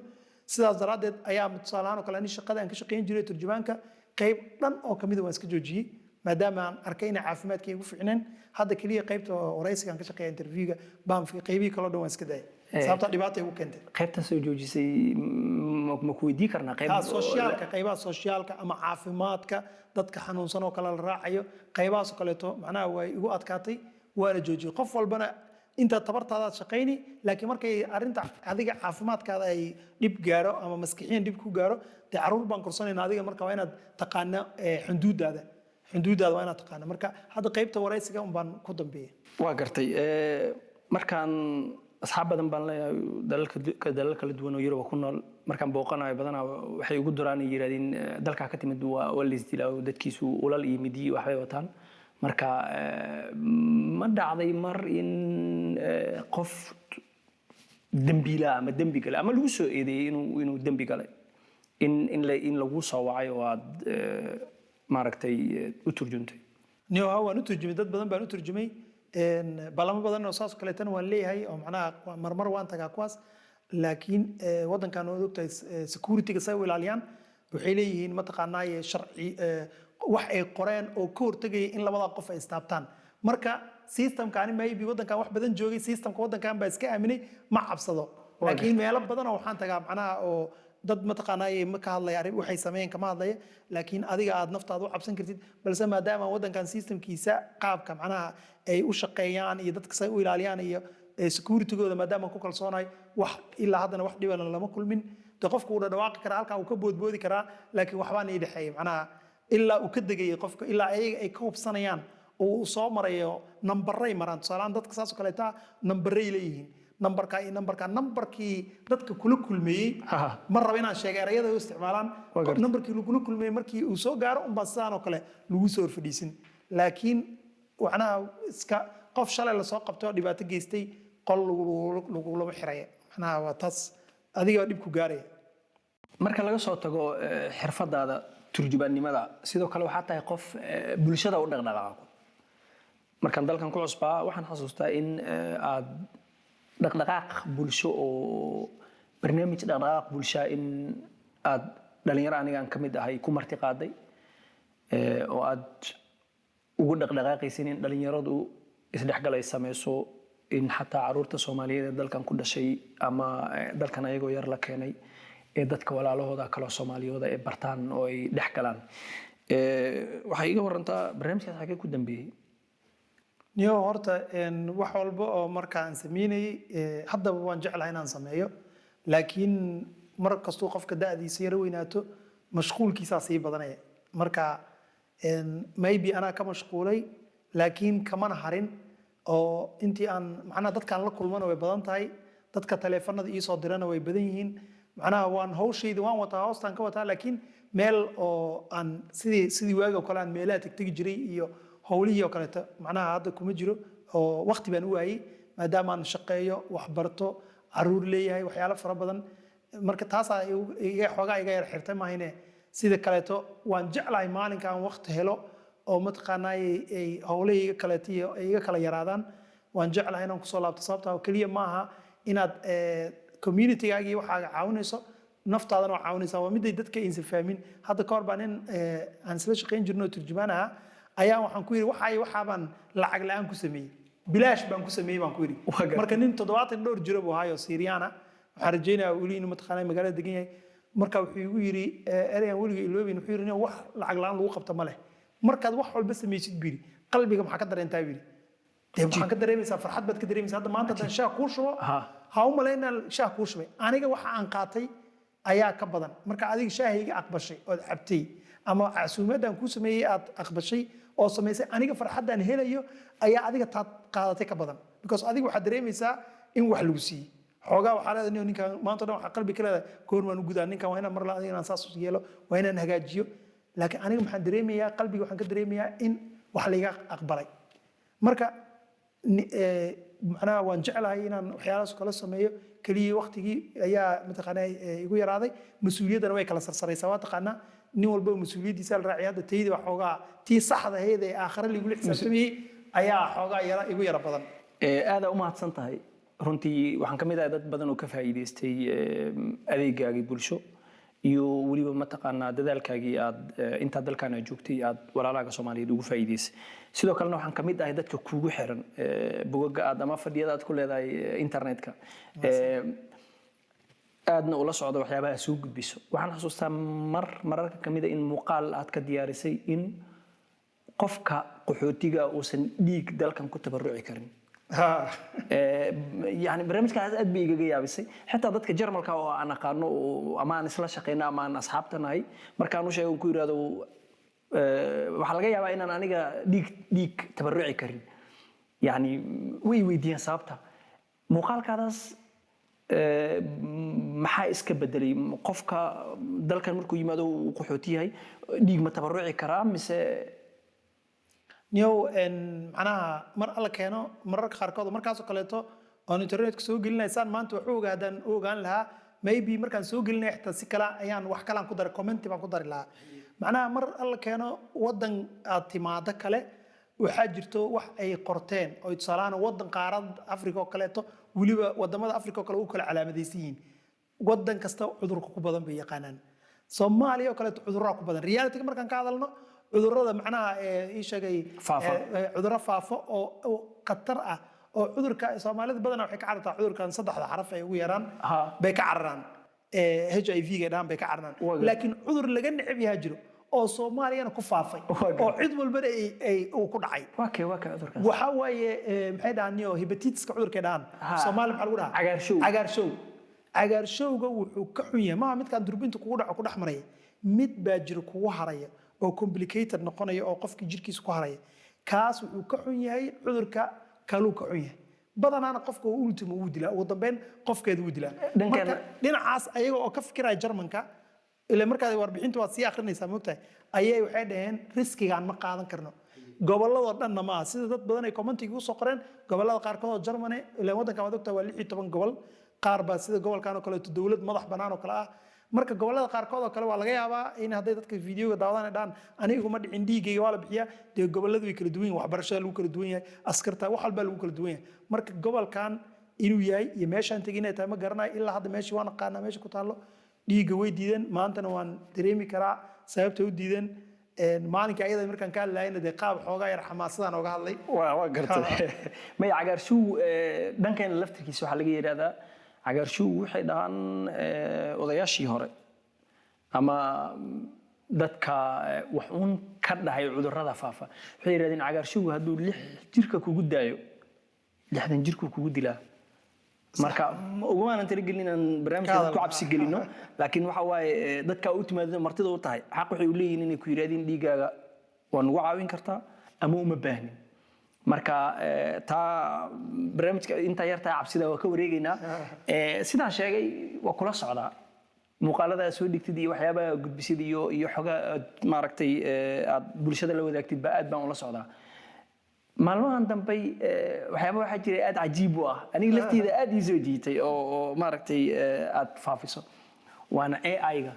Sidaas daraaddeed ayaa tusaale ahaan oo kale ani shaqada aan ka shaqayn jiray turjumaanka qayb dhan oo kamida waan iska joojiyey, maadaama aan arkay inay caafimaadkay igu fiicneen. Hadda keliya qaybta waraysiga aan ka shaqeeya, interviewga baan, qaybihii kaloo dhan waan iska daayay. Sababta dhibaata igu keentay. Qaybta soo joojisay ma ku weydii karnaa qayb? Ha, socialka, qaybaha socialka ama caafimaadka, dadka xanuunsan oo kale la raacayo, qaybahaas oo kaleeto macnaha way igu adkaatay, waana joojiyey. Qof walbana inta tabartaadaad shaqayni, laakiin markay arrinta adiga caafimaadkaada ay dhib gaaro ama maskixiyan dhib ku gaaro, dee caruur baan korsanayna. Adiga marka waa inaad taqaana xunduudaada waa inaad taqaana. Marka hadda qaybta waraysiga un baan ku dambeeyay. Waa gartay. Markaan asxaab badan baan leeyahay dalal kala duwan oo Yuruba ku nool. Markaan booqanayo badanaa waxay ugu duraan ay yidhahdeen dalkaa ka timid waa laisdilaa oo dadkiisu ulal iyo midiyi waxbay wataan. Marka ma dhacday mar in qof dembiila ama dembi galay ama lagu soo eedeeyey inuu dembi galay in lagu soo wacay oo aad maaragtay u turjuntay? Niyo, ha, waan u turjumay. Dad badan baan u turjumay. Balamo badan oo saas oo kaleetana waan leeyahay oo macnaha marmar waan tagaa kuwaas. Laakiin waddankan waad ogtahay security-ga say u ilaaliyaan. Waxay leeyihiin, mataqaanaaye, sharci wax ay qoreen oo ka hortegaya in labada qof ay istaabtaan. Marka systemka ani maybe waddankan wax badan joogay, systemka waddankan baa iska aaminay, ma cabsado. Laakiin meelo badan oo waxaan tagaa macnaha oo dad, mataqaanaaye, ma ka hadlaya arrin waxay sameeyeen kama hadlaya, laakiin adiga aad naftaada u cabsan kartid. Balse maadaama waddankan systemkiisa qaabka macnaha ay u shaqeeyaan iyo dadka say u ilaaliyaan iyo securitygooda maadaama ku kalsoonahay, wax ilaa haddana wax dhibana lama kulmin. De qofku wuu dhadhawaaqi karaa, halkaa uu ka boodboodi karaa, laakiin waxbaan ii dhexeeyay macnaha ilaa uu ka degayay qofka, ilaa ayaga ay ka hubsanayaan oo uu soo marayo. Nambaray maraan, tusaalehaan dadka saas oo kaleeta nambaray leeyihiin, nambarka iyo nambarka, nambarkii dadka kula kulmeeyey. Ma rabo inaan sheega erayada ay u isticmaalaan. Waa gartay. Nambarkii lagula kulmeeyey markii uu soo gaaro unbaa sidaan oo kale lagu soo horfadhiisin. Laakiin macnaha iska qof shalay lasoo qabtay oo dhibaato geystay qol lagulama xiraya. Macnaha waa taas adiga dhib ku gaaraya. Marka laga soo tago xirfadaada turjubaannimada, sidoo kale waxaa tahay qof bulshada u dhaqdhaqaaqo. Markaan dalkan ku cusbaa waxaan xasuustaa in aad dhaqdhaqaaq bulsho oo barnaamij dhaqdhaqaaq bulshaa in aad dhalinyaro anigaan ka mid ahay ku marti qaaday oo aad ugu dhaqdhaqaaqaysin in dhalinyaradu isdhexgal ay sameyso, in xataa caruurta Soomaaliyeed ee dalkan ku dhashay ama dalkan ayagoo yar la keenay ee dadka walaalahooda kaloo Soomaaliyooda ay bartaan oo ay dhex galaan. Waxay iga warantaa barnaamijkaas xagee ku dambeeyey? Niyo, horta wax walba oo marka aan sameynayey, haddaba waan jeclahay inaan sameeyo, laakiin mar kastuu qofka da'diisa yaro weynaato mashquulkiisaa sii badanaya. Marka maybe anaa ka mashquulay, laakiin kamana harin oo intii aan macnaha dadkaan la kulmana way badan tahay, dadka taleefanada iisoo dirana way badan yihiin. Macnaha waan hawshayda waan wataa, hoostaan ka wataa, laakiin meel oo aan sidii waagi oo kale aan meelaha tegtegi jiray iyo howlihii oo kaleeto macnaha hadda kuma jiro oo waqti baan u waayey, maadaama aan shaqeeyo, wax barto, caruur leeyahay, waxyaalo fara badan. Marka taasaa iga xoogaa iga yar xirtay maahine, sida kaleeto waan jeclahay maalinka aan waqti helo oo mataqaanaa ay howlahayga kaleeto iyo ay iga kala yaraadaan, waan jeclahay inaan kusoo laabto. Sababta oo keliya maaha inaad communitygaaga iyo waxaaga caawinayso, naftaadana waa caawinaysaa. Waa miday dadka aysan fahmin. Hadda ka hor baa nin aan isla shaqayn jirno oo turjumaan ahaa ayaa waxaan ku yidhi waxaa baan lacag la'aan ku sameeyey, bilaash baan ku sameeyey baan ku yidhi. Waa gartay. Marka nin 70 dhowr jiro buu ahaayo Siiriyaana, waxaan rajaynayaa weli inuu mataqaanaa magaalada degan yahay. Marka wuxuu igu yidhi ereygan weliga iloobin. Wuxuu yidhi, "Nin wax lacag la'aan lagu qabto ma leh. Markaad wax walba samaysid," buu yidhi, "qalbiga maxaa ka dareentaa?" buu yidhi. Dee waxaan ka dareemaysaa farxad baad ka dareemaysaa. Hadda maanta haddaan shaah kuu shubo, ha u malaynaa shaah kuu shubay, aniga waxa aan qaatay ayaa ka badan. Marka adiga shaahayga aqbashay ood cabtay ama casuumadaan kuu sameeyey aad aqbashay oo samaysay, aniga farxaddaan helayo ayaa adiga taad qaadatay ka badan, because adiga waxaad dareemaysaa in wax lagu siiyey. Xoogaa waxaa leedahay, "Niyow, ninkan maanta o dhan waxaa qalbi ka leedahay goor waan u gudaa ninkan, waa inaan mar la adiga inaan saas u yeelo, waa inaan hagaajiyo." Laakiin aniga maxaan dareemayaa? Qalbiga waxaan ka dareemayaa in wax layga aqbalay. Marka macnaha waan jeclahay inaan waxyaalahaas kala sameeyo, keliya waqtigii ayaa mataqaanaa igu yaraaday. Mas-uuliyaddana way kala sarsaraysaa, waa taqaanaa, nin walba mas-uuliyaddiisa la raacay. Hadda taydi baa xoogaa tii saxda ahayd ee aakhare laigula xisaabtamayey ayaa xoogaa yara igu yara badan. Aadaa u mahadsan tahay. Runtii waxaan ka mid ahay dad badan oo ka faa'iidaystay adeegaagii bulsho. Iyo weliba mataqaanaa dadaalkaagii aad intaa dalkan aad joogtay aad walaalahaaga Soomaaliyeed ugu faa'iidaysay. Sidoo kalena waxaan kamid ahay dadka kuugu xiran bogaga aad ama fadhiyada aad ku leedahay internetka, aadna ula socda waxyaabaha soo gudbiso. Waxaan xasuustaa mar mararka kamid a in muuqaal aad ka diyaarisay in qofka qaxootiga uusan dhiig dalkan ku tabaruci karin. Yani barnaamijkaas aad bay igaga yaabisay. Xitaa dadka Jarmalka oo aan aqaano ama aan isla shaqeyno ama aan asxaabta nahay, markaan u sheego ku yidhahdo waxaa laga yaabaa inaan aniga dhiig tabaruci karin, yani way weydiiyaan sababta. Muuqaalkaadaas maxaa iska bedelay? Qofka dalkan markuu yimaado uu qaxooti yahay, dhiig ma tabaruci karaa mise? Niyow, macnaha mar alla keeno mararka qaarkood markaasoo kaleeto oon internetka soo gelinaysaan maanta wax u ogaadaan u ogaan lahaa. Maybe markaan soo gelinaya xitaa si kale ayaan wax kalaan ku daray, comment-i baan ku dari lahaa. Macnaha mar alla keeno waddan aad timaado kale, waxaa jirto wax ay qorteen oo tusaalahaan waddan qaarad Africa oo kaleeto, weliba wadamada Africa oo kale u kala calaamadaysan yihiin. Waddan kasta cudurka ku badan bay yaqaanaan. Soomaaliya oo kaleeto cudurraa ku badan. Reality markaan ka hadalno, cudurrada macnaha ii sheegay Faafa. Cudurro faafo oo khatar ah oo cudurka Soomaalida badanaa waxay ka carartaa cudurkan saddexda xaraf ay ugu yaraan bay ka cararaan, HIV ga dhaan bay ka cararaan. Laakiin cudur laga neceb yahaa jiro oo Soomaaliyana ku faafay oo cid walbana ay uu ku dhacay. Waa kee cudurkaas? Waxaa waaye maxay dhahaan niyo, hepatitiska cudurkay dhahaan. Soomaali maxaa lagu dhahaa? Cagaarshow. Cagaarshow. Cagaarshowga wuxuu ka xun yahay maaha midkaan durbinta kugu dhaco ku dhex maraya. Mid baa jiro kugu haraya oo complicated noqonaya oo qofkii jirkiisa ku haraya. Kaas wuxuu ka xun yahay cudurka kaluu ka xun yahay. Badanaana qofka uu ultimo wuu dilaa, ugu dambeyn qofkeeda wuu dilaa. Marka dhinacaas ayaga oo ka fikiraya Jarmanka, ila markaad warbixinta waad sii akrinaysaa, moogtahay, ayay waxay dhaheen risk-igaan ma qaadan karno. Gobolladoo dhanna maaha sida dad badan ay comment-iga usoo qoreen. Gobollada qaarkood oo Germany, ilaan waddankan waad ogtahay waa 16 gobol, qaar baa sida gobolkan oo kaleeto dowlad madax bannaan oo kale ah. Marka gobollada qaarkood oo kale waa laga yaabaa in hadday dadka videoga daawadaan ay dhahaan aniga uma dhicin, dhiiggayga waa la bixiyaa. Dee gobolladu way kala duwan yihin, waxbarashada lagu kala duwan yahay, askarta, wax walbaa lagu kala duwan yahay. Marka gobolkan inuu yahay iyo meeshaan tegin inay tahay ma garanayo ilaa hadda. Meeshii waan aqaanaa, meesha ku taallo. Dhiigga way diideen, maantana waan dareemi karaa sababta u diideen. Maalinkii ayada markaan ka hadlayna dee qaab xoogaa yar xamaasadaan ooga hadlay. Waa gartay. Maya, cagaarshow dhankeena laftirkiisa waxaa laga yidhahdaa cagaarshow. Waxay dhahaan odayaashii hore ama dadka wax uun ka dhahay cudurrada faafa, waxay yidhahdeen cagaarshow hadduu 6 jirka kugu daayo, 60 jirku kugu dilaa. Marka ugumaanan talagelin inaan barnaamijka dad ku cabsi gelino, laakiin waxa waaye dadka u timaado martida u tahay xaq waxay u leeyihiin inay ku yidhahdeen dhiiggaaga waa nagu caawin kartaa ama uma baahnin. Marka taa barnaamijka intaa yartaa cabsida waa ka wareegaynaa. Sidaan sheegay, waa kula socdaa muuqaalada aad soo dhigtid iyo waxyaabaha gudbisid iyo xogaha aad maaragtay aad bulshada la wadaagtid ba aad baan ula socdaa. Maalmahan dambey waxyaaba waxaa jiray aad cajiib u ah, aniga lafteyda aad ii soo jiitay oo maaragtay aad faafiso, waana AI-ga,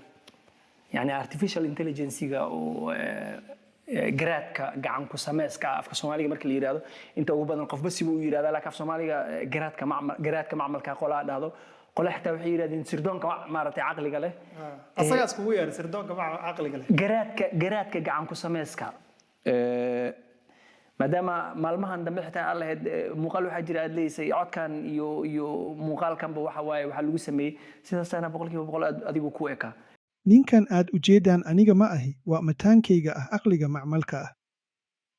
yani artificial intelligence-ga oo garaadka gacan ku sameyska ah. Afka Soomaaliga marka la yidhahdo inta ugu badan qofba siba u yidhahda, laakiin af Soomaaliga garaadka macmal, garaadka macmalka qolaa dhahdo, qole xitaa waxay yidhahdeen sirdoonka maaragtay caqliga leh. Asagaas kugu yeeray sirdoonka maca caqliga leh. Garaadka gacan ku sameyska. Maadaama maalmahan dambe xitaa aad lahayd muuqaal waxaa jira aad leeysay codkan iyo muuqaalkanba waxa waaye waxaa lagu sameeyey sidaasaana 100% aad adigu ku ekaa. Ninkan aad ujeedaan aniga ma ahi, waa mataankayga ah aqliga macmalka ah.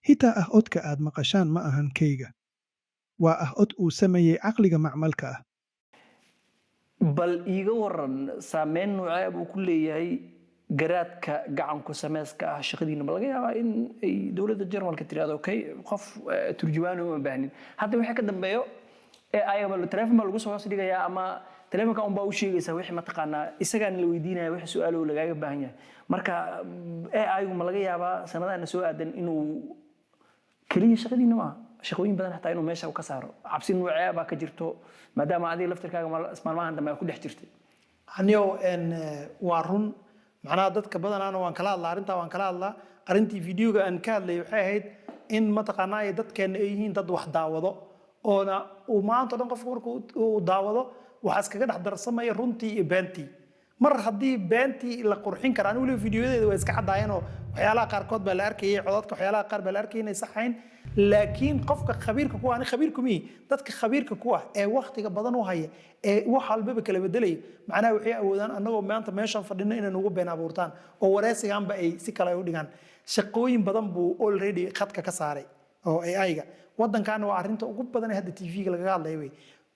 Xitaa ah codka aad maqashaan ma ahan kayga. Waa ah cod uu sameeyey caqliga macmalka ah. Bal iiga waran, saameyn noocee buu ku leeyahay garaadka gacanku sameyska ah shaqadiina? Ma laga yaabaa in ay dowladda Jarmalka tirahdo, "Okay, qof turjubaani uma baahnin hadda wixii ka dambeeyo"? Ee ayagaba telefoon baa lagu soo hoos dhigayaa ama telefoonka unbaa u sheegaysaa wixii mataqaanaa, isagaana la weydiinaya wixii su-aalo lagaaga baahan yahay. Marka AI-gu ma laga yaabaa sanadahana soo aadan inuu keliya shaqadiina maaha, shaqooyin badan xataa inuu meesha ka saaro? Cabsi noocee baa ka jirto, maadaama adiga laftirkaaga maalmahan dambe aad ku dhex jirtay? Aniyow, waa run. Macnaha dadka badanaana waan kala hadlaa arrintaa, waan kala hadlaa. Arrintii videoga aan ka hadlayay waxay ahayd in mataqaanaa ay dadkeenna ay yihiin dad wax daawado, oona uu maanta o dhan qofku markuu uu daawado waxaa iskaga dhex darsamaya runtii iyo beentii. Mar haddii beentii la qurxin kara, anigu weliba fiidiyoyadeeda waa iska caddaayeen oo waxyaalaha qaarkood baa la arkayay, codadka waxyaalaha qaar baa la arkayay inay saxayn. Laakiin qofka khabiirka ku ah, ani khabiir kumihi, dadka khabiirka ku ah ee waktiga badan u haya ee wax walbaba kala bedelaya, macnaha waxay awoodaan annagoo maanta meeshan fadhino inay nagu been abuurtaan oo wareysigaanba ay si kale u dhigaan. Shaqooyin badan buu already khadka ka saaray oo AI-ga. Wadankaana waa arrinta ugu badan ee hadda TV-ga lagaga hadlaya wey.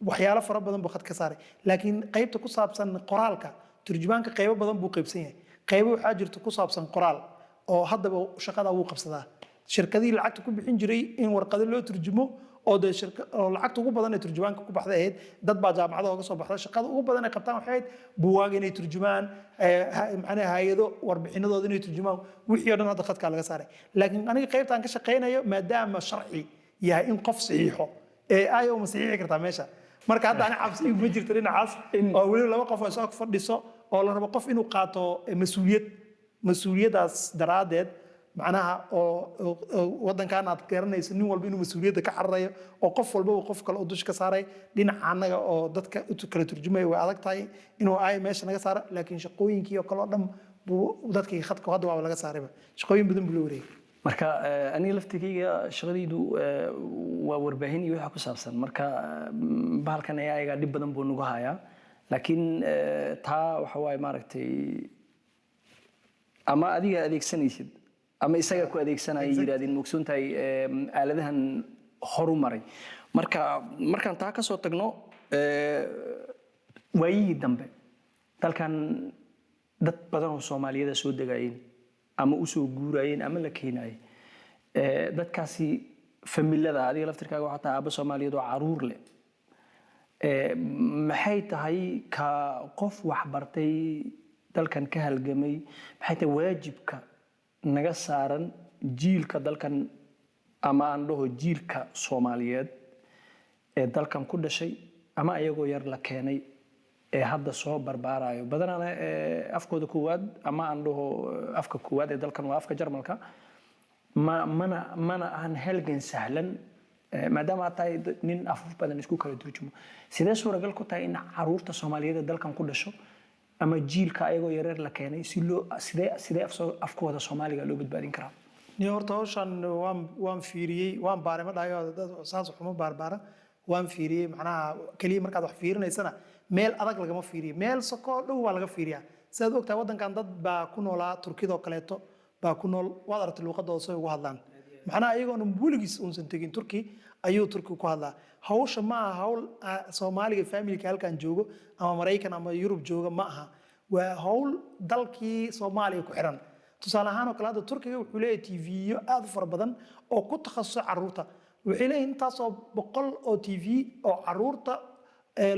Waxyaalo fara badan buu khadka ka saaray, laakiin qaybta ku saabsan qoraalka, turjumaanka qaybo badan buu qaybsan yahay. Qaybo waxaa jirta ku saabsan qoraal oo haddaba shaqada wuu qabsadaa. Shirkadihii lacagta ku bixin jiray in warqado loo turjumo oo dee oo lacagta ugu badan ee turjumaanka ku baxday ahayd, dad baa jaamacada oga soo baxda. Shaqada ugu badan ay qabtaan waxay ahayd buugaag inay turjumaan, macnaha hay'ado warbixinadooda inay turjumaan. Wixii oo dhan hadda khadkaa laga saaray. Laakiin aniga qaybtaan ka shaqaynayo, maadaama sharci yahay in qof saxiixo, AI ma saxiixi kartaa meesha. Marka hadda ani cabsi iguma jirto dhinacaas, oo weliba laba qof oo isoo fadhiso oo la rabo qof inuu qaato mas-uuliyad, mas-uuliyaddaas daraaddeed, macnaha oo wadankan aad garanayso nin walba inuu mas-uuliyadda ka cararayo oo qof walbaba qof kale oo dusha ka saaray. Dhinaca annaga oo dadka u kala turjumaya, way adag tahay inuu ay meesha naga saaro, laakiin shaqooyinkii oo kale oo dhan buu dadkii khadka hadda waaba laga saarayba, shaqooyin badan buu la wareegay. Marka aniga laftigayga shaqadaydu waa warbaahin iyo waxa ku saabsan. Marka bahalkan AI-ga dhib badan buu nagu hayaa, laakiin taa waxa waaye, maaragtay, ama adiga adeegsanaysid ama isaga ku adeegsanaya yidhahdeen, mogsoon tahay aaladahan horu maray. Marka markaan taa ka soo tagno, waayihii dambe dalkan dad badan oo Soomaaliyada soo degayeen ama u soo guurayeen ama la keenayay. Dadkaasi familada, adiga laftirkaaga waxaa tahay aabba Soomaaliyeed oo caruur leh. Maxay tahay ka qof waxbartay, dalkan ka halgamay, maxay tahay waajibka naga saaran jiilka dalkan, ama aan dhaho jiilka Soomaaliyeed ee dalkan ku dhashay ama ayagoo yar la keenay ee hadda soo barbaarayo badanaana afkooda koowaad, ama aan dhaho afka koowaad ee dalkan waa afka Jarmalka? Ma mana ahan halgan sahlan. Maadaama aad tahay nin afaf badan isku kala turjumo, sidee suuragal ku tahay in caruurta Soomaaliyeed ee dalkan ku dhasho ama jiilka ayagoo yareer la keenay si loo sidee afkooda Soomaaliga loo badbaadin karaa? Ni horta hawshan waan fiiriyey, waan baaray. Ma dhahayo dad saas waxuma baarbaara. Waan fiiriyey. Macnaha keliya markaad wax fiirinaysana meel adag lagama fiiriyo, meel sokoo dhow baa laga fiiriyaa. Sidaad ogtahay, waddankan dad baa ku noolaa, Turkidoo kaleeto baa ku nool. Waad aragtay luuqadooda say ugu hadlaan. Macnaha iyagoona weligiis uusan tegin Turki ayuu Turki ku hadlaa. Hawsha ma aha hawl Soomaaliga familka halkan joogo ama Maraykan ama Yurub jooga ma aha, waa hawl dalkii Soomaaliya ku xiran. Tusaale ahaan oo kale, hadda Turkiga wuxuu leeyahay TV-yo aad u fara badan oo ku takhasusay caruurta. Waxay leeyihin intaasoo boqol oo TV oo caruurta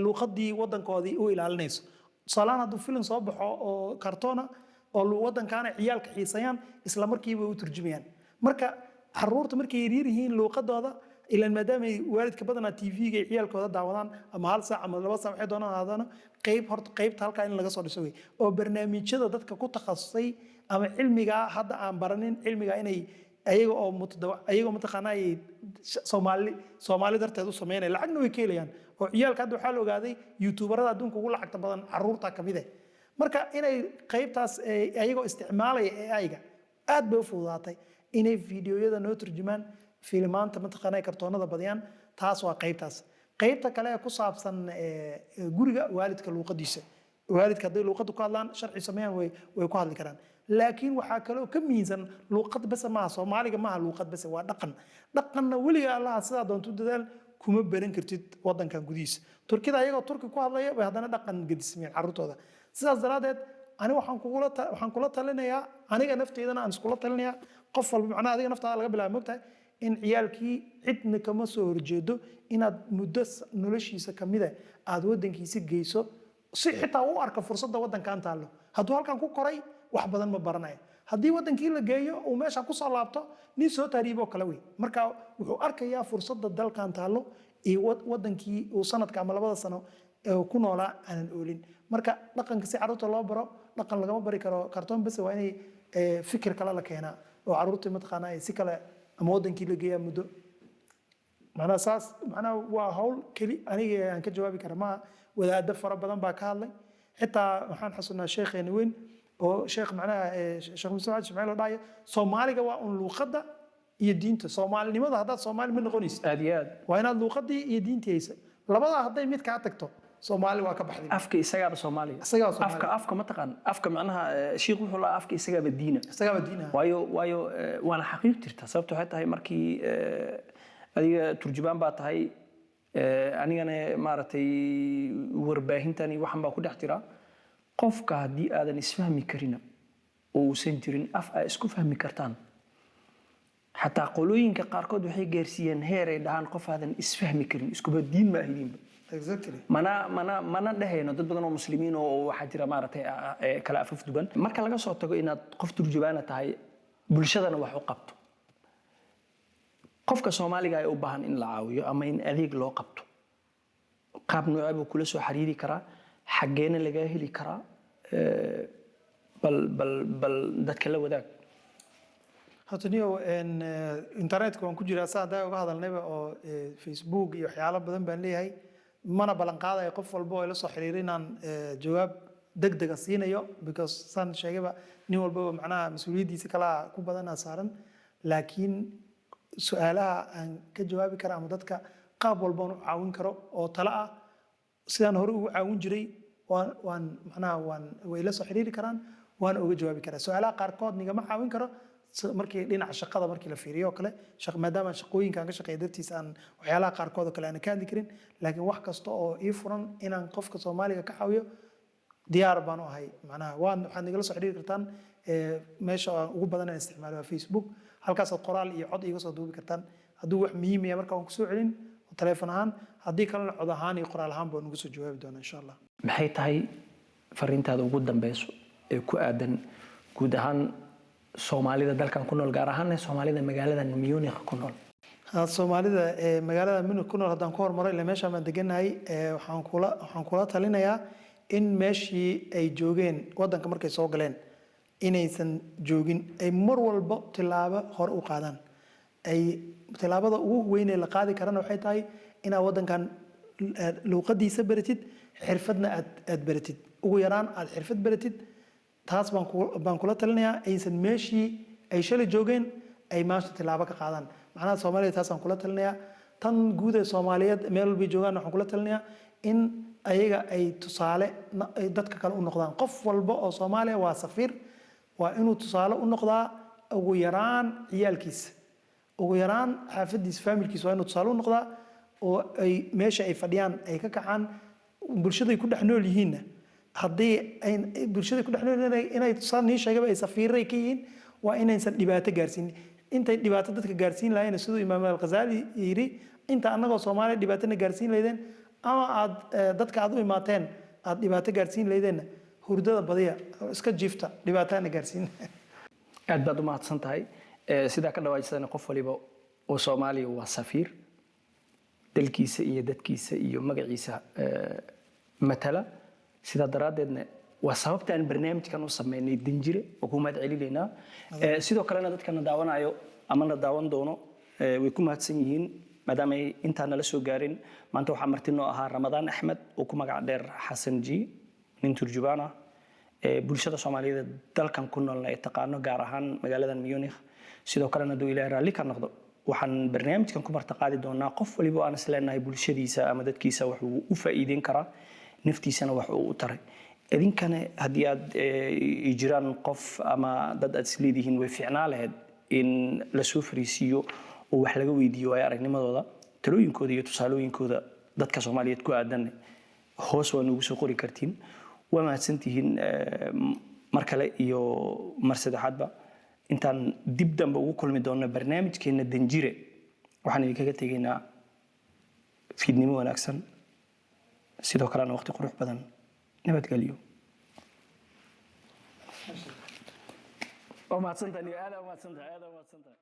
luuqadii wadankoodii u ilaalinayso. Tusaale ahaan, hadduu filim soo baxo oo kartoona oo wadankaana ciyaalka xiisayaan, isla markiiba way u turjumayaan. Marka caruurta markay yaryar yihiin luuqadooda ilan, maadaama ay waalidka badanaa TV-ga ay ciyaalkooda daawadaan ama hal saac ama 2 saac waxay doonaan ahaadaan, qayb horta qaybta halkaa in laga soo dhiso wey, oo barnaamijyada dadka ku takhasusay ama cilmigaa hadda aan baranin cilmigaa inay ayaga oo ayagoo mataqaanaa ay Soomaali darteed u sameynaya, lacagna way ka helayaan. Oo ciyaalka hadda waxaa la ogaaday youtuberada adduunka ugu lacagta badan caruurta ka mid eh. Marka inay qaybtaas ayagoo isticmaalaya AI-ga, aad bay u fududaatay inay fiidiyoyada noo turjumaan, filimaanta mataqaanaa kartoonada badiyaan. Taas waa qaybtaas. Qaybta kale ee ku saabsan guriga, waalidka luuqadiisa, waalidka hadday luuqadda ku hadlaan, sharci sameeyaan, way ku hadli karaan. Laakiin waxaa kaloo ka muhiimsan, luuqad bese maaha, Soomaaliga maaha luuqad bese, waa dhaqan. Dhaqanna weliga Allaha sidaa doonto u dadaal, kuma baran kartid wadankan gudihiisa. Turkida ayagoo Turki ku hadlaya bay haddana dhaqan gedismeen carruurtooda. Sidaas daraaddeed ani waxaan kula talinayaa, aniga nafteydana aan iskula talinayaa, qof walba, macnaha adiga naftaada laga bilaaba, mogtahay in ciyaalkii cidna kama soo horjeedo inaad muddo noloshiisa kamida aad wadankiisa geyso, si xitaa u arka fursadda wadankan taallo. Hadduu halkan ku koray, wax badan ma baranayo. Haddii wadankii la geeyo, uu meesha kusoo laabto, nin soo taariiboo kale wey. Marka wuxuu arkayaa fursadda dalkan taallo iyo wadankii uu sanadka ama 2da sano ee ku noolaa aanan oolin. Marka dhaqanka si carruurta loo baro, dhaqan lagama bari karo kartoon bese. Waa inay fikir kale la keenaa oo carruurtii mataqaanaa ay si kale ama wadankii la geeyaa muddo. Macnaha saas, macnaha waa hawl keli aniga aan ka jawaabi kara maaha. Wadaaddo fara badan baa ka hadlay. Xitaa waxaan xasuunaa sheekheeni weyn oo sheekh, macnaha Sheekh Muuse Xaaji Ismaaciil, oo dhahaya Soomaaliga waa un luuqadda iyo diinta. Soomaalinimada haddaad Soomaali ma noqonaysid. Aad iyo aad. Waa inaad luuqadii iyo diintii haysa. Labadaa hadday mid kaa tagto, Soomaali waa ka baxday. Afka isagaaba Soomaaliya. Isagaaba Soomaaliya. Afka ma taqaan, afka macnaha shiikh wuxuu lahaa afka isagaaba diina. Isagaaba diinaha. Waayo waana xaqiiq jirta. Sababta waxay tahay markii adiga turjubaan baa tahay, anigana maaragtay warbaahintan iyo waxan baa ku dhex jira. Qofka haddii aadan isfahmi karina oo uusan jirin af aa isku fahmi kartaan, xataa qolooyinka qaarkood waxay gaarsiiyeen heer ay dhahaan qof aadan isfahmi karin iskuba diin ma ahidinba. Mana dhehayno dad badan oo muslimiin oo waxaa jira maaragtay kala afaf duwan. Marka laga soo tago inaad qof turjubaana tahay, bulshadana wax u qabto, qofka Soomaaliga ee u baahan in la caawiyo ama in adeeg loo qabto, qaab noocee buu kula soo xiriiri karaa? Xaggeena lagaa heli karaa? Bal dadka la wadaag. Horta niyow, internetka waan ku jiraa, saa haddaa uga hadalnayba, oo Facebook iyo waxyaalo badan baan leeyahay. Mana ballan qaadayo qof walba oo ila soo xiriiro inaan jawaab degdega siinayo, because saan sheegayba, nin walbaba macnaha mas-uuliyaddiisa kalaa ku badanaa saaran. Laakiin su-aalaha aan ka jawaabi kara ama dadka qaab walbaan u caawin karo oo talo ah, sidaan hore ugu caawin jiray, waan macnaha way la soo xiriiri karaan, waan uga jawaabi karaa. Su-aalaha qaarkood nigama caawin karo, markii dhinaca shaqada markii la fiiriyo oo kale, maadaama shaqooyinkaan ka shaqeeya dartiis aan waxyaalaha qaarkood oo kale aan ka hadli karin. Laakiin wax kasta oo ii furan inaan qofka Soomaaliga ka caawiyo diyaar baan u ahay. Macnaha waxaad nigala soo xiriiri kartaan meesha aan ugu badan aan isticmaalo waa Facebook. Halkaasaad qoraal iyo cod iiga soo duubi kartaan. Hadduu wax muhiim yahay, marka waan kusoo celin telefoon ahaan, haddii kalena cod ahaan iyo qoraal ahaan baan ugu soo jawaabi doonaa, insha Allah. Maxay tahay fariintaada ugu dambeyso ee ku aadan guud ahaan Soomaalida dalkan ku nool, gaar ahaana Soomaalida magaalada Munich ku nool? Soomaalida ee magaalada Munich ku nool haddaan ku hormaro, ila meeshaan baan degannahay, waxaan kula talinayaa in meeshii ay joogeen waddanka markay soo galeen inaysan joogin, ay mar walba tilaabo hore u qaadaan. Ay tilaabada ugu weyn ee la qaadi karana waxay tahay inaad waddankan luuqadiisa baratid, xirfadna aad baratid, ugu yaraan aad xirfad baratid. Taas baan kula talinayaa, aysan meeshii ay shalay joogeen ay maanta tilaabo ka qaadaan. Macnaha Soomaalida taasaan kula talinayaa. Tan guud ee Soomaaliyeed meel walbay joogaan waxaan kula talinayaa in ayaga ay tusaale ay dadka kale u noqdaan. Qof walba oo Soomaaliya waa safiir, waa inuu tusaale u noqdaa ugu yaraan ciyaalkiisa, ugu yaraan xaafadiisa, faamilkiisa waa inuu tusaale u noqdaa, oo ay meesha ay fadhiyaan ay ka kacaan. Bulshaday ku dhex nool yihiinna, haddii ay bulshada ku dhex nool yihiin, inay saan nii sheegaba ay safiiray ka yihiin, waa inaysan dhibaato gaarsiin. Intay dhibaato dadka gaarsiin lahayn, siduu Imaam Al-Ghazali yidhi, inta annagoo Soomaaliya dhibaatona gaarsiin lahaydeen ama aad dadka aad u imaateen aad dhibaato gaarsiin lahaydeenna, hurdada badiya, iska jiifta, dhibaatana gaarsiin. Aad baad u mahadsan tahay. Sidaa ka dhawaajisana, qof waliba oo Soomaaliya waa safiir dalkiisa iyo dadkiisa iyo magaciisa matala. Sidaa daraaddeedna waa sababta aan barnaamijkan u sameynay Danjire oo ku mahad celinaynaa. Sidoo kalena dadka na daawanayo ama na daawan doono way ku mahadsan yihiin maadaama ay intaa nala soo gaarin. Maanta waxaa marti noo ahaa Ramadaan Axmed oo ku magac dheer Xasan G, nin turjubaan ah, bulshada Soomaaliyeed ee dalkan ku noolna ay taqaano, gaar ahaan magaaladan Munich. Sidoo kalena hadduu Ilaahay raalli ka noqdo, waxaan barnaamijkan ku martaqaadi doonaa qof waliba oo aan is leenahay bulshadiisa ama dadkiisa wax uu u faa'iideyn karaa, naftiisana wax uu u taray. Idinkana haddii aad jiraan qof ama dad aad isleedihiin way fiicnaa lahayd in lasoo fariisiiyo oo wax laga weydiiyo waayo aragnimadooda, talooyinkooda iyo tusaalooyinkooda dadka Soomaaliyeed ku aadan, hoos waa noogu soo qori kartiin. Waa mahadsantihiin mar kale iyo mar saddexaadba. Intaan dib dambe ugu kulmi doonno barnaamijkeena Danjire, waxaan idinkaga tegaynaa fiidnimo wanaagsan, sidoo kalena waqti qurux badan. Nabadgelyo. Waa mahadsantahay, aad mahadsantahay, aad mahadsantahay.